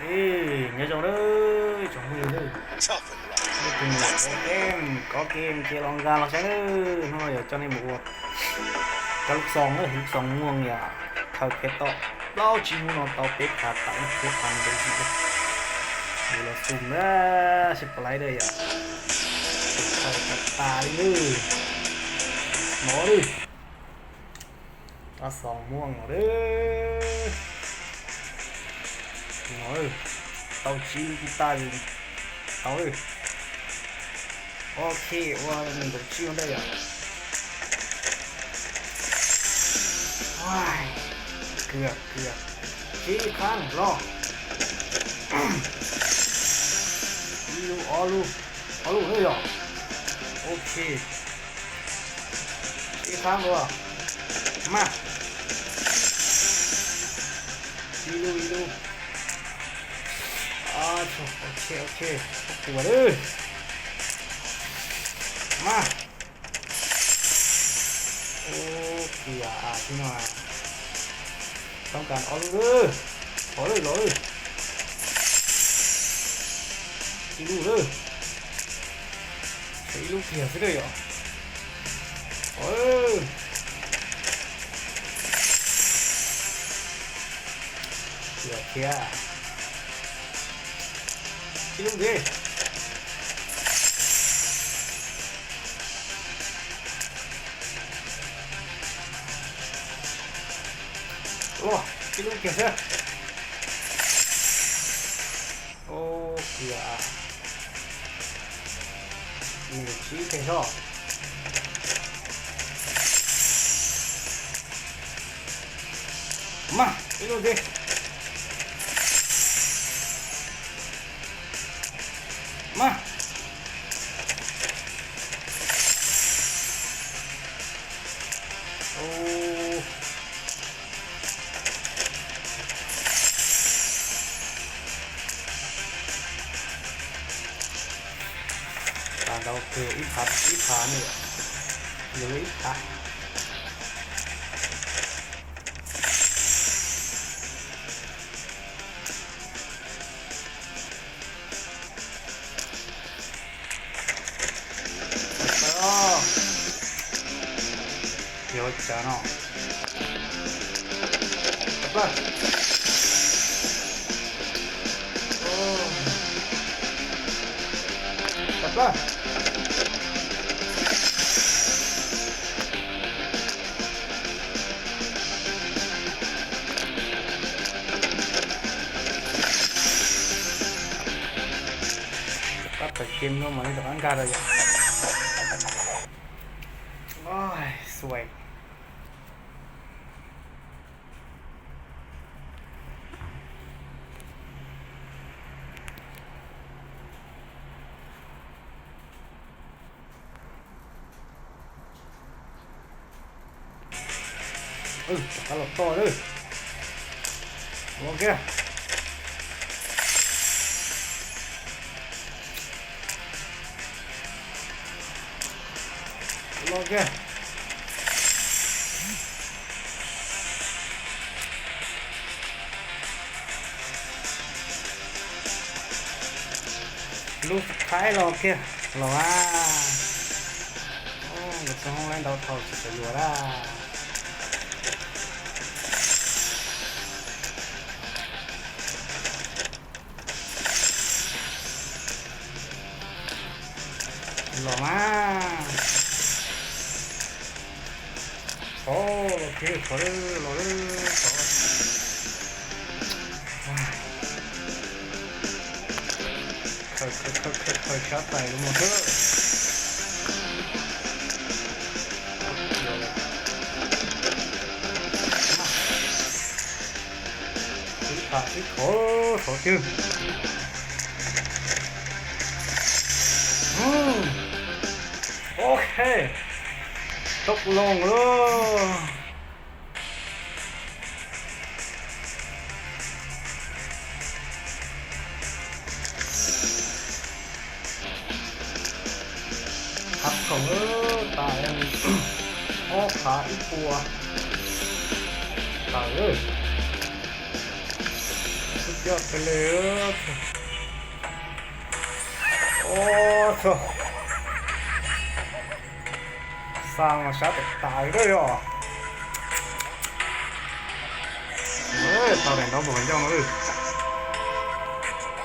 Ê, nyob zoo nawb tsoom phooj ywg nawb. Hnub no kuv nyuam qhuav kem, kov kem ces los nkag los saib nawb. Hnub no yuav coj nej mus ua kab lub xoo nawb, lub xoo muaj yam khaws peb tau plaub tsib hnub no tau peb phav tawm, peb phav ntev zim. Yus los xum na, seb puas laib dab yom. Khaws tas tas li nawb. No nawb. Kab xoo muaj no nawb. No, tau tsib lub tib taj li. Tau. Ok, ua nees nkaum tsib ua ntej yom. Kws, kws. Tsib qhab los. Ib lub, ob lub, ob lub na yom. Ok. Tsib qhab dua. Mas. Ib lub, ib lub. Ok, ok, puas lawm. Mas. Ua kiag tib no. Toob kas ob lub lawm. Qhov lawm los lawm. Ib lub lawm. Tshuav ib lub kiag xwb na yom. Qhov lawm. Kiag thiab. Ib lub ntxiv. Ua, ib lub kiag xwb. Ua kiag. Nees nkaum tsib kiag xwb. Mas, ib lub ntxiv. Mas. Ua, tas ntau kawg, ib phav, ib phav ne, yog li ib phav. Tawm plaws os. Yog ua cas no? Tawm plaws. Tawm plaws. Rov qab tawm kem no mam li rov qab nkag rau yom. Xuaim. Rov qab los toj lawm. Los kiag. Los kiag. Lub thaib los kiag los a. Nkawd txog hoob laib ntau dhau tsis tau yuav lawm. Los mas. Qhov los kiag, qhov los lawm, qhov. Khaws, khaws, khaws, khaws, khaws sab tais los mus xwb. Ib phav ib qhov, qhov twg. Ok, tau los lawm. Qhab khoom tas, ob phav ib puas. Tawm, xwb Coj pes le. Ua, xa mas sab tawm tas li yog. Tau daim ntaub npog ncauj no lawm.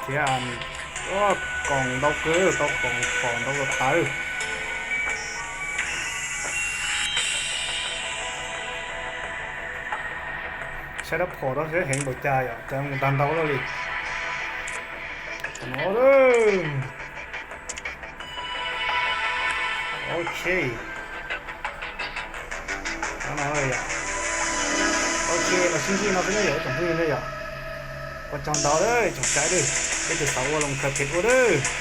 Thiab, ua, koom ntau kawg, tau koom phom ntau los tas lawm. Saib dab phom tau seb heev npaum cas yom, cas mus tag ntau lawm li. No, ok. No, no yom. Ok, los sib ntsib no xwb ne yom, ib tsoom phooj ywg ne yom. Ua tsaug ntau lawm tsoom saib lawm, peb tus xav ua los khaws phem ua lawm.